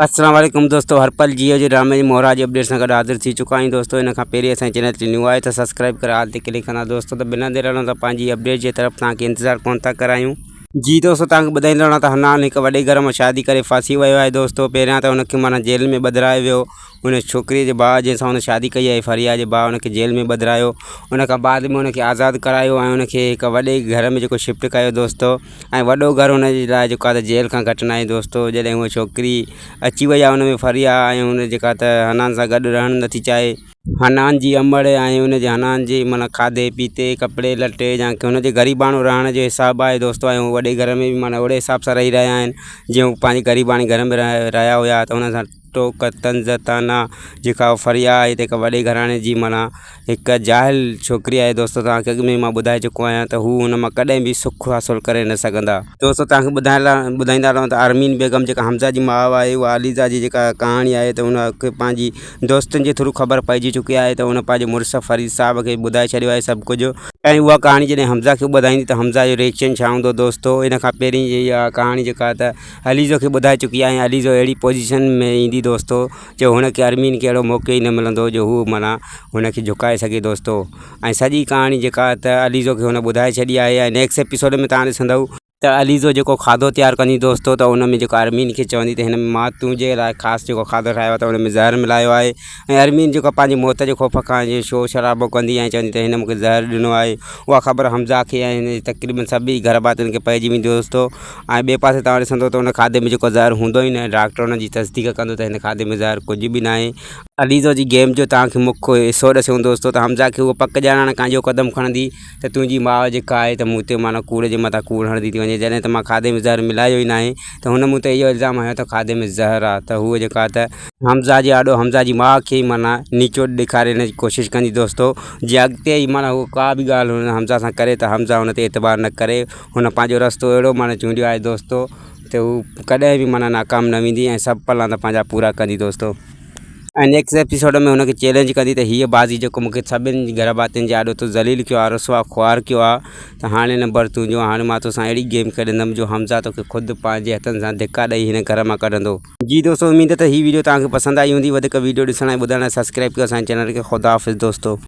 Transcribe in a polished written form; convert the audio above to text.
السلام عليڪم دوستو هر پل جيو جي ڊرامي جي مهرا جي اپڊيٽ سان گڏ حاضر ٿي چڪا آهيون دوستو ان کان پهرين اسان چينل تي نيو آهي ته سبسڪرائب ڪري آل تي ڪلڪ ڪندا دوستو ته بنا دير هلون ته پنهنجي اپڊيٽ جي طرف توهان کي انتظار ڪون ٿا ڪرايون. جي دوستو توهان کي ٻڌائيندو رهان ته حنان هڪ وڏي گهر مان شادي ڪري ڦاسي ويو آهي دوستو پهريان ته هن کي معنيٰ جيل ۾ ٻڌرايو ويو ان ڇوڪري جي ڀاء جنهن سان هن شادي ڪئي آهي فريا جي ڀاء هن کي جيل ۾ ٻڌرايو ان کان بعد ۾ هن کي آزاد ڪرايو ۽ هن کي هڪ وڏي گهر ۾ جيڪو شفٽ ڪيو دوستو ۽ وڏو گهر هن جي لاء جيڪو آهي ته جيل کان گهٽ ناهي دوستو جڏهن هوء ڇوڪري اچي وئي آهي ان ۾ فريا ۽ هن جيڪا ته حنان سان گڏ رهڻ نٿي چاهي. حنان جي امڙ ۽ ان جي حنان جي معنيٰ کاڌي پيتي ڪپڙي لٽي يا هن جي غريباڻو رهڻ جو حساب آهي دوستو ۽ هو وڏي گهر ۾ به معنيٰ اوڙي حساب سان رهي رهيا آهن جيئن هو پنهنجي غريباڻي گهر ۾ رهيا هيا ته هن سان ٽوڪ طنز طعنا جيڪا فريا آهي ته هڪ وڏي گهراڻي جي معنيٰ هڪ جاهل ڇوڪري آهي دوستو توهان کي اڳ ۾ مان ٻڌائي چڪو آهيان ته هو هن مان ڪڏهن به سک حاصل ڪري نه سگهندا. دوستو توهان کي ٻڌائڻ لاء ٻڌائيندا رهون ته ارمين بيگم جيڪا حمزه جي ماء آهي اها عليزا جي جيڪا ڪهاڻي آهي ته هن کي پنهنجي دوستن جي ٿرو خبر پئجي چڪي آهي ته هن پنهنجي مڙس فريد صاحب کي ٻڌائي ڇڏيو آهي سڀ ڪجهه ۽ اها ڪهاڻي جڏهن حمزه کي ٻڌائيندي ته حمزه جو ريئڪشن ڇا هوندو دوستو ان کان پهرين اها ڪهاڻي جيڪا ته عليزو کي ٻڌائي چڪي آهي ۽ عليزو اهڙي پوزيشن ۾ ايندي دوستو جو هن کي ارمين کي اهڙو موقعو ئي نه ملندو جو هو معنيٰ هن کي جهڪائي سگهي دوستو ۽ سڄي ڪهاڻي جيڪا ته عليزو کي هن ٻڌائي ڇڏي آهي ۽ نيڪسٽ ايپيسوڊ ۾ توهان ڏسندؤ ته عليزو جيڪو کاڌو تيار ڪندي دوستو ته ان ۾ جيڪو ارمين کي چوندي ته هن ۾ مان تنهنجي لاء خاص جيڪو کاڌو ٺاهيو آهي ته ان ۾ زهر ملايو آهي ۽ ارمين جيڪو پنهنجي موت جي خوف کان شور شرابو ڪندي ۽ چوندي ته هن مون کي زهر ڏنو آهي اها خبر حمزه کي ۽ هن جي تقريبن سڀئي گهر ڀاتين کي پئجي ويندي دوستو ۽ ٻئي پاسي توهان ڏسندو ته ان کاڌي ۾ جيڪو زهر هوندو ئي ناهي ڊاڪٽر ان جي تصديق ڪندو ته هن کاڌي ۾ زهر ڪجهه به ناهي. عليزو جي گيم جو توهان کي مک حصو ڏسيو دوستو ته حمزه کي اهو پڪ ڄاڻائڻ کان اهو قدم کڻندي ته تنهنجي ماء جيڪا آهي ته مون تي معنيٰ ڪوڙ جي مٿان ڪوڙ هڻندي ٿي وڃي جڏهن ته مان کاڌي ۾ زهر ملايو ئي ناهي ته هن مون تي اهو الزام هنيو ته کاڌي ۾ زهر آهي ته هوء جيڪا ته حمزه جي آڏو حمزه جي ماء کي ئي معنيٰ نيچو ڏيکارڻ جي ڪوشش ڪندي دوستو جي اڳتي ئي معنيٰ هوء ڪا به ڳالهه هن حمزه سان ڪري ته حمزه هن تي اعتبار نه ڪري هن پنهنجو رستو اهڙو معنيٰ چونڊيو آهي دوستو ته هو ڪڏهن به معنيٰ ناڪام نه ويندي ۽ سڀ پلان ته پنهنجا پورا ڪندي دوستو ۽ نيڪسٽ ايپيسوڊ ۾ هن کي چئلينج ڪندي ته هيء بازي جيڪو مون کي سڀني گهر ڀاتين جي آڏو تو ذليل ڪيو آهي رسوا خوار ڪيو آهي ته هاڻي نمبر تنهنجو هاڻي مان توسان اهڙي گيم کيڏندم جو حمزه توکي خود پنهنجي هٿن سان ڌڪا ڏئي هن گهر مان ڪڍندو. جي دوستو اميد ته هي ويڊيو توهان کي پسند آئي هوندي وڌيڪ ويڊيو ڏسڻ ۽ ٻڌڻ لاء سبسڪرائب ڪيو اسان جي چينل کي خدا حافظ دوستو.